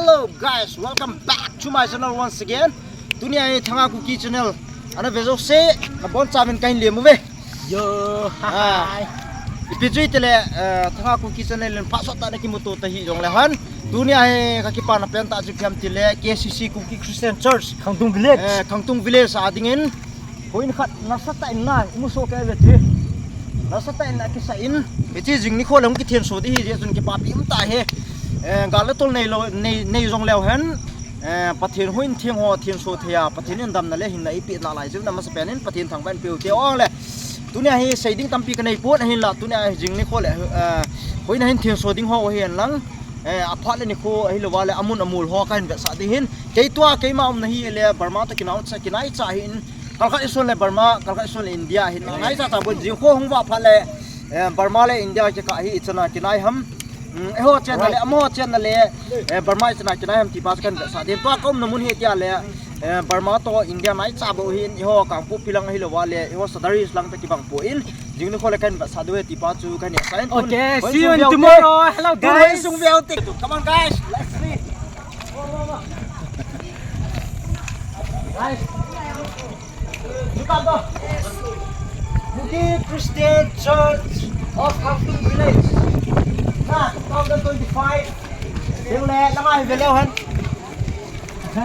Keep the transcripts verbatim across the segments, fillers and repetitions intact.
Hello guys, welcome back to my channel once again. Tunia hi Thanga Kuki channel ana ve jouse, nabonchauvin kahin lem uve. Yo, ah, hi. Ipi chu itile, eh, Thanga Kuki channel in phat sot tah a nakimuto ta hih jongle hen, tunia hi kakipana pentah chu ipi ham itile K C C, Kuki Christian Church, Khangtung Village. Eh, Khangtung Village a dingin houin khat nasatah in na imu soh kei uve ti. Nasatah in akisah in, hiche jing nikho le hung kithenso ding ahi jeh chun kipapi um tah ahi. Eh, gal le tol neilou, nei, nei jongleu hen, eh, Pathen houin theng ho thenso thei a, Pathen in damna le hinna eipeh nalai jeh un amasapen in Pathen thangvah in pe u hite. Ole, tunia hi sei ding tampi kanei pon, ahinla tunia hi jing nikho le, eh, houin ahin thenso ding ho ahi henlang, eh, aphat le nikho ahilouva le amun amol ho kahin vetsah ding ahin. Kei tua keima umna hi le Burma toh kinaicha, kinaicha ahin. Kalkhat ison le Burma, kalkhat ison le India ahin. Naicha cha bon, jing kho hung vah phat le, eh, Burma le India kikah hi ichan a kinai ham. Hmm, eiho chenna le, amaho chenna le, eh, Burma ichan a kinai ham ti pa chu kahin vetsah ding. Tua kaumna mun hi tia le, eh, Burma toh India naicha bou ahin, eiho Kangpokpi lang ahilouva le, eiho Sadar Hills lang toh kibang poi. Jing nikho le kahin vetsah diu ahi ti pa chu kahin hetsah in. Okay, see you in tomorrow. Hello, guys. Come on, guys. Let's see. Guys. Kuki Christian Church of Khangtung Village. Na, two thousand twenty-five. Ding le, na ngai ve leu hen.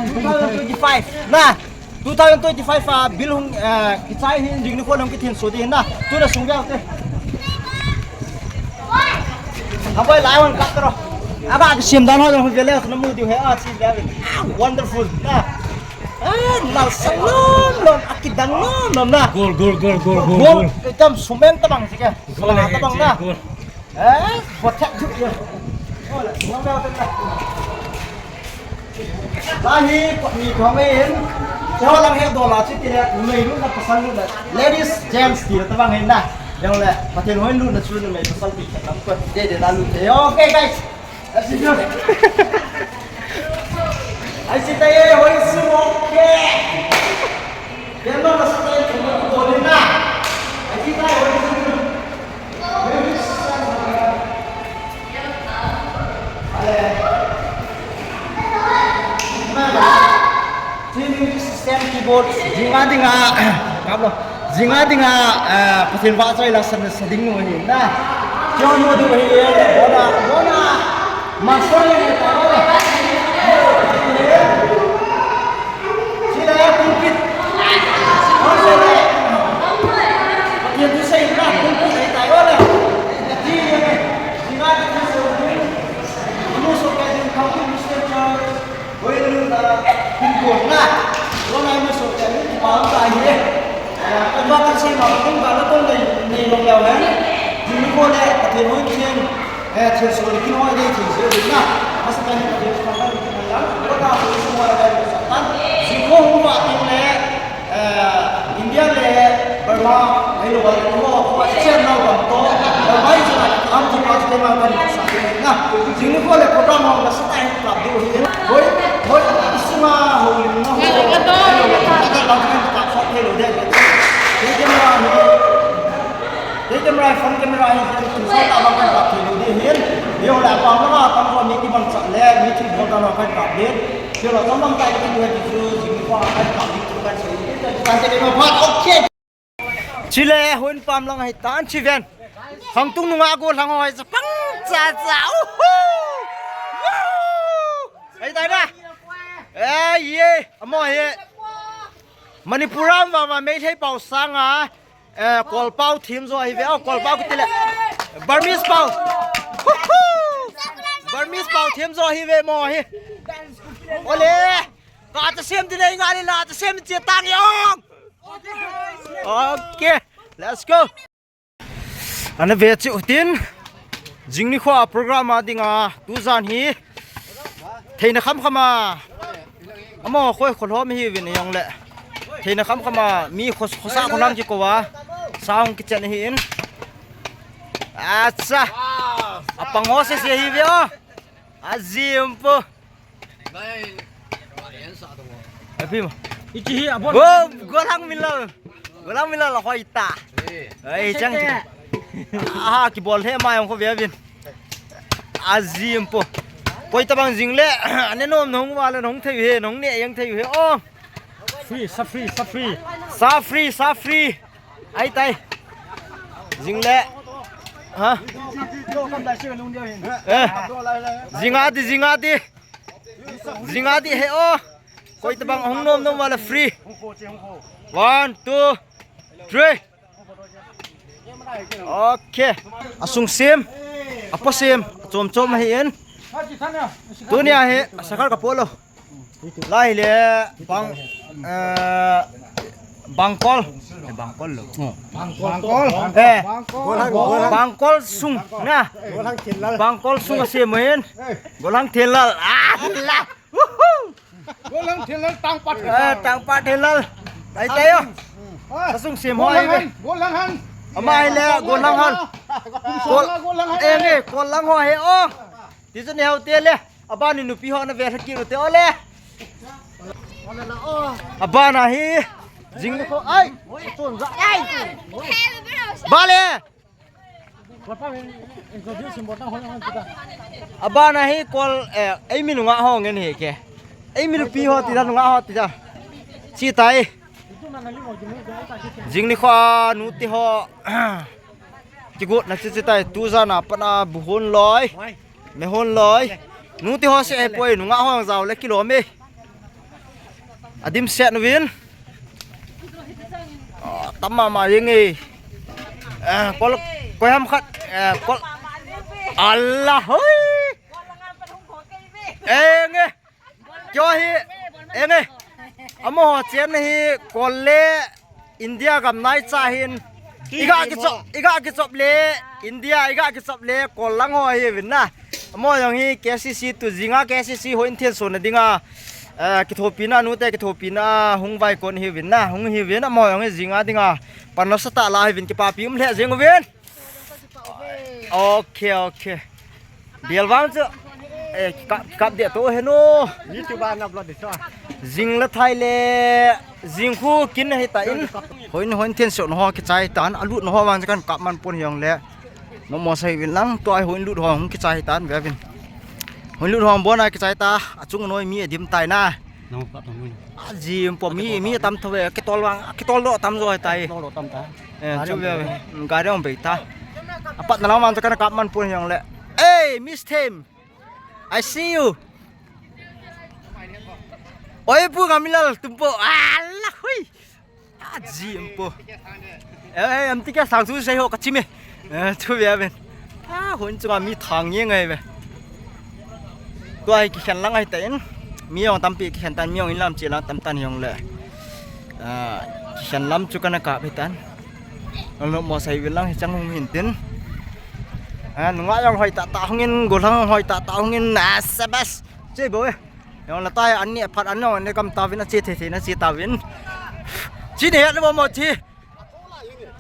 Two thousand twenty-five. Na, two thousand twenty-five a bil hung, eh, kichai hin, jing nikho le hung kithenso ding hin na. Tuna sung ve u hite. Aboi lai hon kap taro. Aga kisem dan ho jong ve leu namu diu ahi, a chi ve. Wonderful. Na. Ah, nalsam lom lom, akidang lom lom na. Goal, goal, goal, goal, goal, goal. Goal, itam sumen tabang sike. Goal, goal, goal. Eh, protect tu ya. Goal, goal, goal, goal. Lahi, ni thong in. Seho lang he dola chi tile, numei lutna pasal lutna. Ladies, gents ti tabang hin na. Jong le, Pathen houin lutna chu numei pasal ti khat lam ko. De de na lut. Okay, guys. Ai si ta ye, hoi su mo ke. Ke no na sa ta ye, mo ko ni na. Ai si ta ye, hoi su mo. Hoi su mo. Ale. Team system keyboard, jing a dinga, kablo, jing a dinga, eh, Pathen vahchoi la sa, sa ding nu ahi na. Kyo nu du ahi, bona, bona, master le ta. Sila ya pulpit. Pathen thu seina pulpit ahi tai ole. Jing a dinga, jing a dinga. Inu so ka jing ka Christian church. Hoi, lutna, hung kona. Lutna imu soh teng, kipah um tah ahi. Eh, advert kasei ma, hung gal atong nei, nei lou leu hen. Jing nikho le, Pathen houin theng, eh, thenso le kin hoi dei theng se ding na. Masapen in Pathen thangvah in pe hen lang. Lutna hung soh ma le, Pathen thangvah in. Jing nikho hung vah teng le, Eh, India le Burma, ahilou le Congo, Congo, China, Burma toh, Burma ichan a, am ti pa te ma kan sa na. Jing nikho le program hung nasatah in kap diu ahi. Hoi, hoi, isunga houlimna ho. Ka to, ahilou le, ka to. Ka to, ka to, ka to, ka to. Kei camera hi, kei camera, phone camera hi, kin sa ta ba kan kap thei lou ding ahi. Hijong le apam lama, tam ko mi kibang cha le, mi thil bol ta lou kan kap ding. Kilo tamlam tai kati tu, kati tu, jing nikho a kan kap ding tu kan sei. Kan sei ma phat, okay. Chule, houin pam lang ahi tan, chi ven. Khangtung nunga gollhang ho hi chapang cha cha. Uhu! Uhu! Ahi tai na. Eh, ye, amaho hi. Manipur a um uva, uva, Meitei pao sanga. Eh, Kolpao themjo ahi ve, oh, Kolpao kiti le. Burmese pao. Huhu! Burmese pao themjo ahi ve mo hi. Ole. Ka ta sem ti le nga le la ta sem ti tang yong. Okay. Let's go. Ana ve chu tin. Jing nikho a program a dinga tujan hi theina khamkham a, amaho khoi kholhom hiuvin jong le, theina khamkham a mi kho, khosa kholam kikouva, sa hung kichen ahin. Acha. Apang ho sese hiuve o. Ajim po. Api ma. Ichi hi abon. Go, gollhang min lo. Gollhang min lo la hoi ta. Eh. Ai, chang. Aha, kibol he ma jong kho ve vin. Ajim po. Koi tabang jing le, ane nom nong va le nong thei he, nong ne yang thei he. Oh. Free, sa free, sa free. Sa free, sa free. Ai tai. Jing le. Ha? Eh. Jing a di, jing a di. Jing a di he, oh. Koi tabang hung nom nom va le free. One, two, three. Okay. Asung sem. Apo sem. Chom chom ahi in. Tunia hi, sakar ka polo. Lai le bang, eh, bangkol. Eh, bangkol lo. Bangkol. Eh, bangkol sung na. Bangkol sung asem in. Golang thelal. Ah, la. Woohoo! Golang thelal tangpa thelal. Eh, tangpa thelal. Tai tai yo. Ah. Sasung sem ho. Golang hai, golang hai. Ama hai le, golang han. Kol, golang hai. Eh, nge, kol lang ho he, oh. Ti chu ne hau te le. Abani nupi ho na ve thaki ru te o le. Abana hi. Jing le ko ai. Chon za. Ai. Ba le. Abana hi kol, eh, eimi nungah ho ngen hi ke. Eimi nupi ho ti da, nungah ho ti da. Chi tai. Jing ni kho nu ti ho. Kigot na chi chi tai, tu jan a pat a bu hon loi. Me hon loi. Nu ti ho se ai poi, nungah ho jao le kilom e. Adim set nu vin. Ah, tam mama jeng e. Ah, kol, koi ham khat. Ah, kol. Allah hoi. Eng e. Kyo hi. Eng e. Amaho chen hi kol le India gam nai cha hin. Iga kichop, iga kichop le India, iga kichop le kol lang ho hi vin na. Amaho jong hi K C C tu jinga K C C houin thenso na dinga. Eh, kithopina nute kithopina hung vai kon hi vin na, hung hi vin amaho jong hi jinga dinga. Pan nasa ta la hi vin kipapi um le jeng vin. Okay, okay. Bial vang chu. Eh, kap, kap dia to he no. YouTube a upload di chu. Jing le thai le, jing khu kin he ta in. Houin, houin thenso no ho kichai tan, alut no ho vang kan kap man pon hiong le. No mo sai vin lang, to ai houin lut ho hung kichai tan, ve vin. Houin lut ho bon a kichai ta, achung noi mi adim tai na. Nang pa tong ni. Aji po mi, mi tam tho ve, kitol vang, kitol lo tam jo tai. Lo lo tam ta. Eh, chu ve, gari ong be ta. Apat na lang man kana kap man pon hiong le. Hey, Miss Thiem. I see you. Oi, pu Ngamilal tumpo. Ala, hui. Aji em po. Eh, em ti kya sang su sei ho ka chime. Eh, chu ve ben. Ah, hon chu mi thang ye ngai ve. Tua hi kikhen lang ahi tan. Mi jong tampi kikhen tan, mi jong inlam che lang tam tan jong le. Ah, kikhen lam chu kana kap ahi tan. Ano mo sai vil lang hi chang hung hin tin. Ah, nunga jong hoi ta ta hung in, golang hoi ta ta hung in, na sabas. Che bo e. Jong la tai an ni phat an jong ne kam ta vin a che the the na che ta vin. Chi ne le mo mo chi.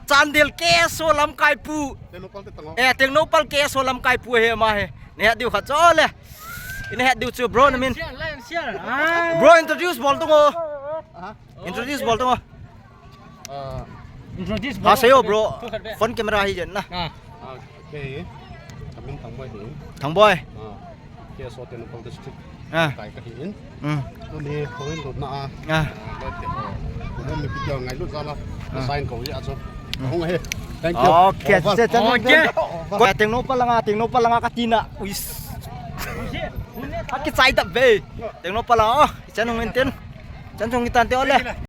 Chandel K S O lamkai pu. Tengnoupal te tang o. Eh, Tengnoupal K S O lamkai pu he ma he. Ne diu kha cho le. Ine diu chu bro na min. Share, like and share. Ah. Bro introduce bol tung o. Aha. Introduce bol tung o. Ah. Introduce bol. Ha, sayo bro. Phone camera hi jen na. Ah. Ah, okay. Kamin Thangboi hi. Thangboi. Ah. K S O Tengnoupal District. Ah. Kai ka hi in. Hmm. Tuni houin lutna a. Ah. Loi te ho. Kumo mi pi kya ngai lut jala. Ah. Sign ko ya cho. Hmm. Hung he. Thank you. Okay, over. Che, che, che, okay. Che. Tengnoupal langa, Tengnoupal langa ka tina. Uis. Aki chai ta ve. Tengnoupal langa. Chan hung in tin. Chan hung in tan te ole.